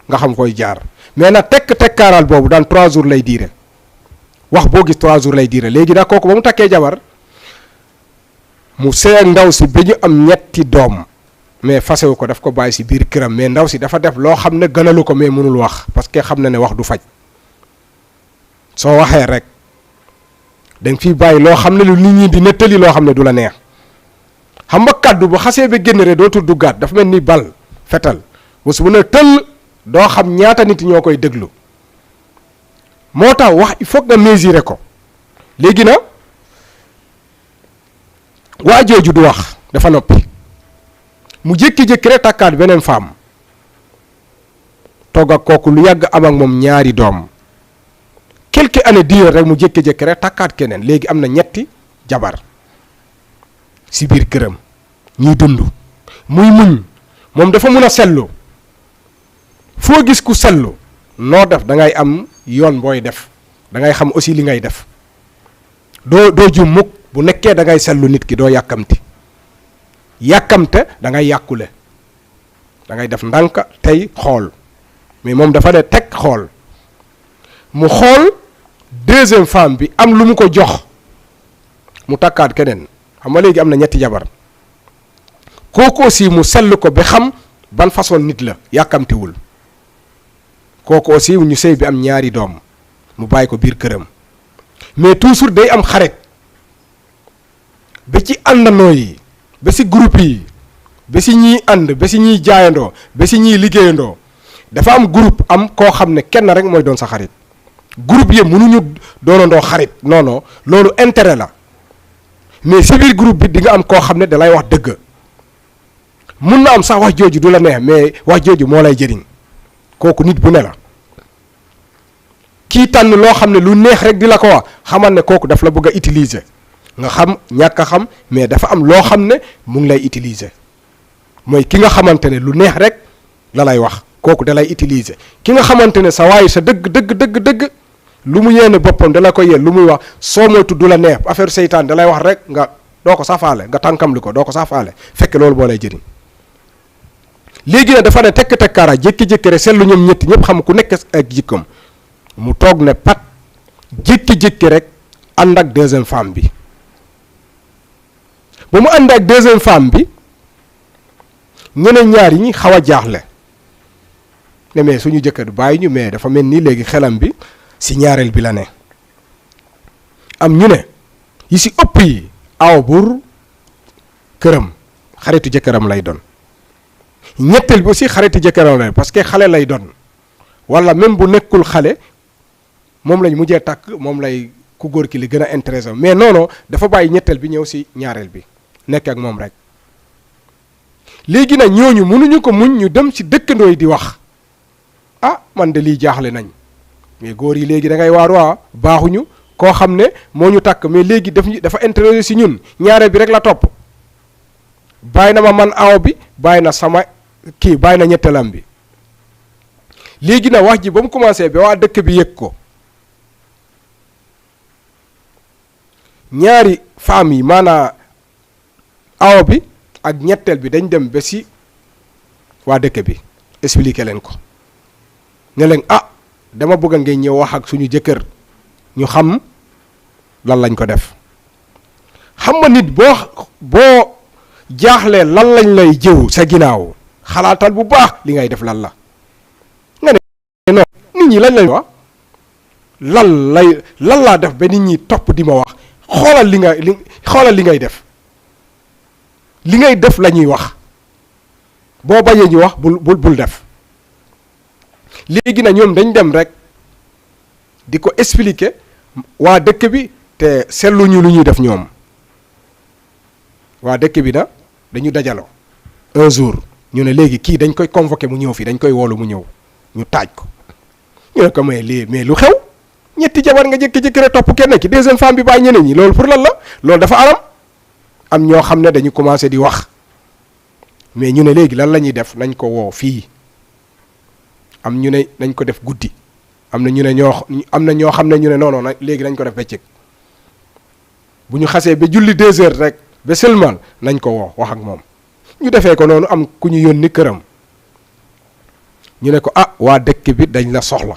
nga xam koy jaar mais nag tekk tekkaaral boobu dans 3 jours lay diire wax boo gis 3 jours lay diire léegi nag kooku ba mu takkee jabar mu sëy ak ndaw si ba ñu am ñetti doom mais fasewu ko daf ko bàyyi si biir këram mais ndaw si dafa def loo xam ne gënalu ko mais mënul wax parce que xam na ne wax du faj soo waxee rek danga fiy bàyyi loo xam ne lu nit ñi di nettali loo xam ne du la neex xam nga kàddu bu xasee ba génn rek dootul duggaat dafa mel ni bal fetal bu su bu ne tëll doo xam ñaata nit ñoo koy déglu moo tax wax il faut nga mesurer ko léegi na waa jooju du wax dafa noppi mu jékki-jékki rek takkaat beneen femme togg ak kooku lu yàgg am ak moom ñaari doom quelques années diir rek mu jékki-jékki rek takkaat keneen léegi am na ñetti jabar si biir këram ñuy dund muy muñ moom dafa mun a sellu foo gis ku sellu noo def da ngay am yoon booy def da ngay xam aussi li ngay def doo jum mukk bu nekkee da ngay sellu nit ki doo yàkkamti yàkkamte da ngay yàkkule da ngay def ndànk tey xool mais moom dafa ne teg xool mu xool deuxième femme bi am lu mu ko jox mu takkaat keneen xam nga léegi am na ñetti jabar kooku aussi mu sell ko ba xam ban façon nit la yàkkamtiwul kooku aussi ñu sëy bi am ñaari doom mu bàyyi ko biir këram mais toujours day am xarit ba ci àndandoo yi ba si groupe yi ba si ñiy ànd ba si ñiy jaayandoo ba si ñiy liggéeyandoo dafa am groupe am koo xam ne kenn rek mooy doon sa xarit groupe yi mënuñu doonandoo xarit non non loolu intérêt la mais si biir groupe bi di nga am koo xam ne da lay wax dëgg mun na am sax wax jooju du la neex mais wax jooju moo lay jëriñ kooku nit bu ne la kii tànn loo xam ne lu neex rek di la ko wax xamal ne kooku daf la bëgg a utiliser nga xam ñàkk a xam mais dafa am loo xam ne mu ngi lay utiliser mooy ki nga xamante ne lu neex rek la lay wax kooku da lay utiliser ki nga xamante ne sa waay sa dëgg lu mu yéene boppam da la ko yéen lu muy wax soo moytu du la neex affaire seytaan da lay wax rek nga doo ko safaale nga tànkam li ko doo ko safaale fekk loolu moo lay jëriñ. léegi nag dafa ne tekk-tekkaara jékki-jékki rek seetlu ñoom ñetti ñëpp xam ku nekk ak jikkam mu toog ne pat jékki-jékki rek ànd ak deuxième femme bi. ba mu ànd ak deuxième femme bi ñeneen ñaar yi ñi xaw a jaaxle ne mais suñu jëkkër bàyyi ñu mais dafa mel nii léegi xelam bi si ñaareel bi la ne. am ñu ne yi si ëpp yi aw buur këram xaritu jëkkëram lay doon ñetteel bi aussi xaritu jëkkëram lay parce que xale lay doon wala même bu nekkul xale moom lañ mujjee takk moom lay ku góor ki li gën a intéressé mais non dafa bàyyi ñetteel bi ñëw si ñaareel bi nekk ak moom rek. léegi nag ñooñu mënuñu ko muñ ñu dem ci dëkkandoo yi di wax ah man de lii jaaxle nañ mais góor yi léegi da ngay waar waa baaxuñu koo xam ne moo ñu takk mais léegi dafa intéressé si ñun ñaareel bi rek la topp bàyyi na ma man aw bi bàyyi na sama kii bàyyi na ñetteelam bi. léegi nag wax ji ba mu commencé ba waa dëkk bi yëg ko ñaari femmes yi maanaam aw bi ak ñetteel bi dañ dem ba si waa dëkk bi expliquer leen ko ne leen ah dama bëgg ngeen ñëw wax ak suñu jëkkër ñu xam lan lañ ko def. xam nga nit boo jaaxlee lan lañ lay jëw sa ginnaaw xalaatal bu baax li ngay def lan la nga ne non nit ñi lañ lay wax lan laa def ba nit ñi topp di ma wax xoolal li ngay def li ngay def la ñuy wax boo bañee ñu wax bul def. léegi nag ñoom dañ dem rek di ko expliquer waa dëkk bi te seetluñu lu ñuy def ñoom waa dëkk bi na dañu dajaloo un jour ñu ne léegi kii dañ koy convoquer mu ñëw fii dañ koy woolu mu ñëw ñu taaj ko ñu ne ko mais lu xew ñetti jabar nga jékki-jékki rek topp kenn ki deuxième femme bi bàyyi ñeneen ñi loolu pour lan la loolu dafa aram am ñoo xam ne dañu commencé di wax mais ñu ne léegi lan la ñuy def nañ ko woo fii am ñu ne nañ ko def guddi am na ñoo xam ne ñu ne non léegi nañ ko def bëccëg bu ñu xasee ba julli 2 heures rek ba seulement nañ ko woo wax ak moom ñu defee ko noonu am ku ñu yónni këram ñu ne ko ah waa dëkk bi dañ la soxla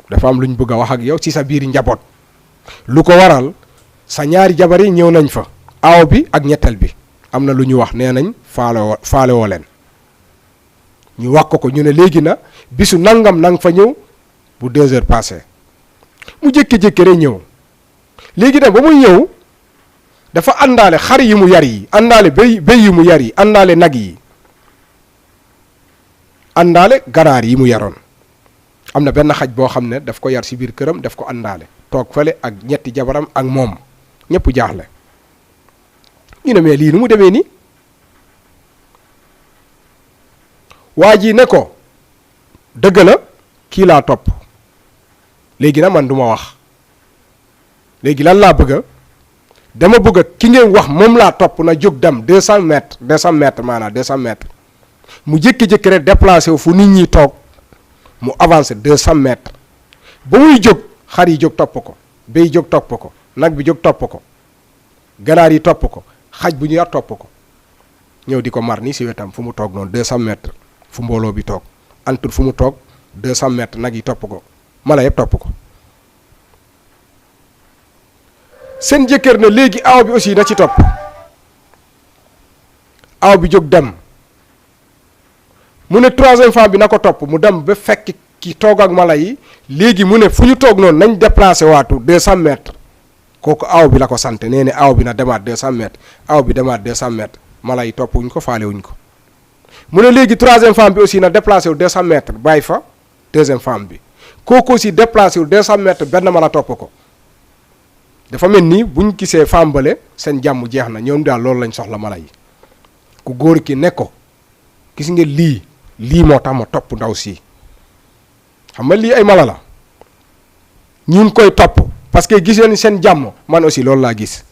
dafa am lu ñu bëgg a wax ak yow ci sa biir njaboot lu ko waral sa ñaari jabar yi ñëw nañ fa aaw bi ak ñetteel bi am na lu ñu wax nee nañ faale woo leen ñu wax ko ñu ne léegi na bisu nangam nang fa ñëw bu 2 heures passé mu jékki-jékki rek ñëw léegi nag ba muy ñëw dafa àndaale xar yi mu yar yi àndaale béy yi mu yar yi àndaale nag yi àndaale ganaar yi mu yaroon am na benn xaj boo xam ne daf ko yar si biir këram daf ko àndaale toog fale ak ñetti jabaram ak moom ñëpp jaaxle ñu ne mais lii nu mu demee nii waa ji ne ko dëgg la kii laa topp léegi nag man du ma wax léegi lan laa bëgg dama bëgg ki ngeen wax moom laa topp na jóg dem 200 mètres maanaam 200 mètres mu jékki-jékki rek déplacé wu fu nit ñi toog mu avancé 200 mètres ba muy jóg xar yi jóg topp ko béy jóg topp ko nag bi jóg topp ko ganaar yi topp ko xaj bu ñu yar topp ko ñëw di ko mar nii si wetam fu mu toog noonu 200 mètres fu mbooloo bi toog antul fu mu toog 200 mètres nag yi topp ko mala yëpp topp ko seen jëkkër ne léegi aw bi aussi na ci topp aw bi jóg dem mu ne troisième femme bi na ko topp mu dem ba fekk ki toog ak mala yi léegi mu ne fu ñu toog noonu nañ déplacé waatu 200 mètres kooku aw bi la ko sant nee ne aw bi na demaat 200 mètres aw bi demaat 200 mètres mala yi topp wuñ ko faale wuñ ko mu ne léegi troisième femme bi aussi na déplacé wu 200 mètres bàyyi fa deuxième femme bi kooku aussi déplacé wu 200 mètres benn mala topp ko dafa mel ni buñ gisee femme bale seen jàmm jeex na ñoom daal loolu lañ soxla mala yi ku góor ki ne ko gis nga lii moo tax ma topp ndaw si xam nga lii ay mala la ñu ngi koy topp parce que gis ngeen seen jàmm man aussi loolu laa gis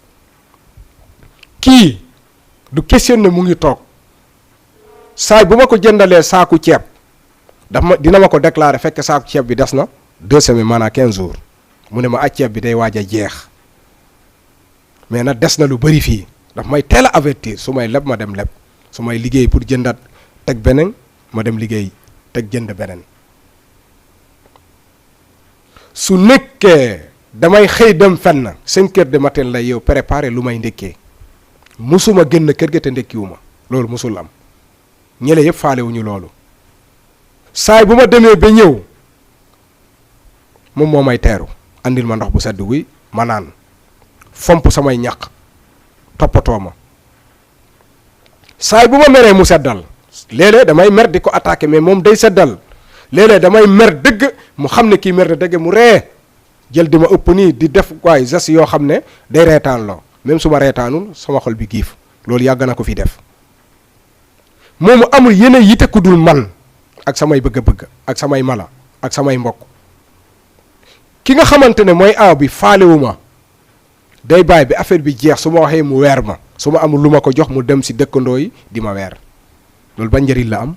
kii du question ne mu ngi toog saay bu ma ko jëndalee saaku ceeb dina ma ko déclarer fekk saaku ceeb bi des na 2 semaines maanaam 15 jours mu ne ma ceeb bi day waaj a jeex mais nag des na lu bëri fii daf may teel a avertir su may leb ma dem leb su may liggéey pour jëndat teg beneen ma dem liggéey teg jënd beneen su nekkee damay xëy dem fenn 5 heures de matin lay yow préparer lu may ndekkee musuma génn kër ga te ndekkiwuma loolu musul am ñële yëpp faalewuñu loolu saay bu ma demee ba ñëw moom moo may teeru andil ma ndox bu sedd guy ma naan fomp samay ñaq toppatoo ma saay bu ma meree mu seddal léeg-léeg damay mer di ko attaquer mais moom day seddal léeg-léeg damay mer dëgg mu xam ne kii mer de dëgg mu ree jël di ma ëpp nii di def waaye geste yoo xam ne day reetaan loo même su ma reetaanul sama xol bi giif loolu yàgg na ko fi def moomu amul yeneen yite ku dul man ak samay bëgg-bëgg ak samay mala ak samay mbokk ki nga xamante ne mooy aaw bi faalewu ma day bàyyi bi affaire bi jeex su ma waxee mu weer ma su ma amul lu ma ko jox mu dem si dëkkandoo yi di ma weer loolu ba njëriñ la am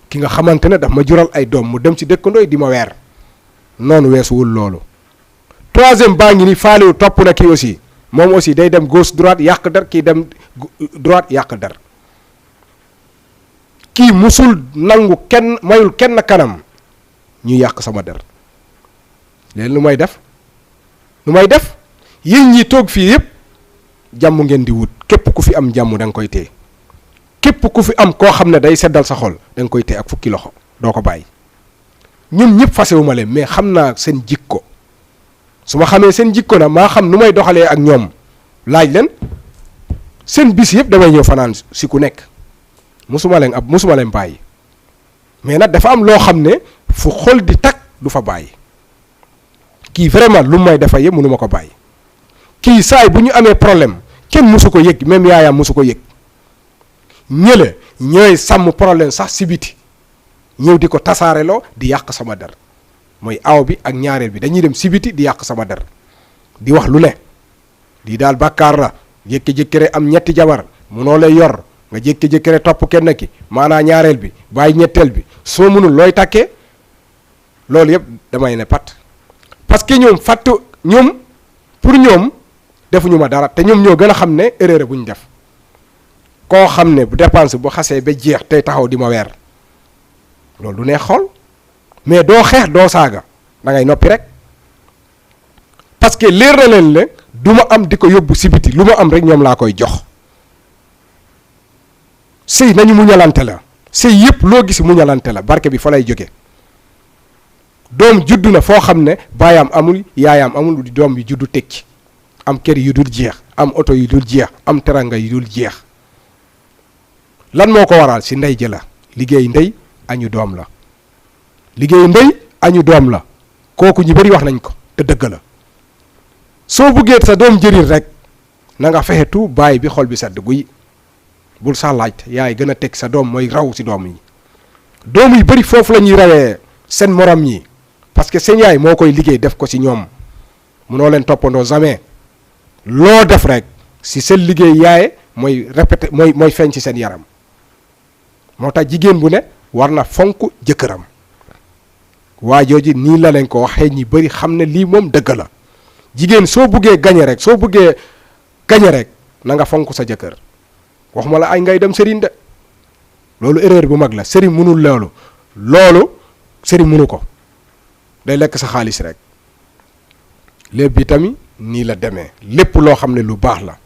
ki nga xamante ne daf ma jural ay doom mu dem si dëkkandoo yi di ma weer noonu weesuwul loolu. troisième baa ngi ni faalewu topp na kii aussi moom aussi day dem gauche droite yàq der kii dem droite yàq der kii musul nangu kenn mayul kenn kanam ñu yàq sama der léegi lu may def yéen ñi toog fii yëpp jàmm ngeen di wut képp ku fi am jàmm da nga koy téye képp ku fi am koo xam ne day seddal sa xol da nga koy téye ak fukki loxo doo ko bàyyi ñun ñëpp fasewuma leen mais xam naa seen jikko su ma xamee seen jikko na maa xam nu may doxalee ak ñoom laaj leen seen bis yëpp damay ñëw fanaan si ku nekk musuma leen bàyyi mais nag dafa am loo xam ne fu xol di takk du fa bàyyi kii vraiment lu may defa yëpp mënu ma ko bàyyi kii saay bu ñu amee problème kenn musu ko yëg même yaayam musu ko yëg ñële ñooy sàmm problème sax si biti ñëw di ko tasaareloo di yàq sama der mooy aw bi ak ñaareel bi dañuy dem si biti di yàq sama der di wax lu ne di daal bàkkaar la jékki-jékki am ñetti jabar munoo lay yor nga jékki-jékki topp kenn ki maanaa ñaareel bi bàyyi ñetteel bi soo mënul looy takkee loolu yëpp damay ne pat parce que ñoom pour ñoom defuñu ma dara te ñoom ñoo gën a xam ne erreur bu ñu def koo xam ne bu dépense bu xasee ba jeex tey taxaw di ma weer loolu du neex xool mais doo xeex doo saaga da ngay noppi rek parce que leer na leen ne du ma am di ko yóbbu si biti lu ma am rek ñoom laa koy jox sëy nañu muñalante la sëy yëpp loo gis muñalante la barke bi fa lay jóge doom juddu na foo xam ne baayam amul yaayam amul doom bi juddu tekki am kër yu dul jeex am oto yu dul jeex am teranga yu dul jeex lan moo ko waral si ndey jëla liggéey ndey añu doom la liggéey ndey añu doom la kooku ñu bari wax nañ ko te dëgg la soo buggee sa doom jëriñ rek na nga fexe tu baay bi xol bi sedd guy bul sa laaj yaay gën a teg sa doom mooy raw si doom yi bari foofu la ñuy rawee seen morom ñi parce que seen yaay moo koy liggéey def ko si ñoom munoo leen toppandoo jamais loo def rek si seen liggéey yaay mooy répété mooy feeñ ci seen yaram moo tax jigéen bu ne war na fonk jëkkëram waa jooju nii la leen ko waxee ñi bari xam ne lii moom dëgg la jigéen soo buggee gañe rek na nga fonk sa jëkkër waxuma la ay ngay dem sëriñ de loolu erreur bu mag la sëriñ mënul loolu sëriñ mënu ko day lekk sa xaalis rek lépp bi tamit nii la demee lépp loo xam ne lu baax la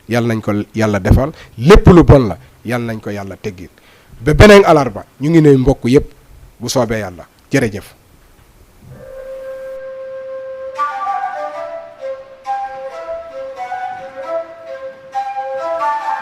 yàlla nañ ko yàlla defal lépp lu bon la yàlla nañ ko yàlla teggil ba beneen alarba ñu ngi nuyu mbokk yépp bu soobee yàlla jërëjëf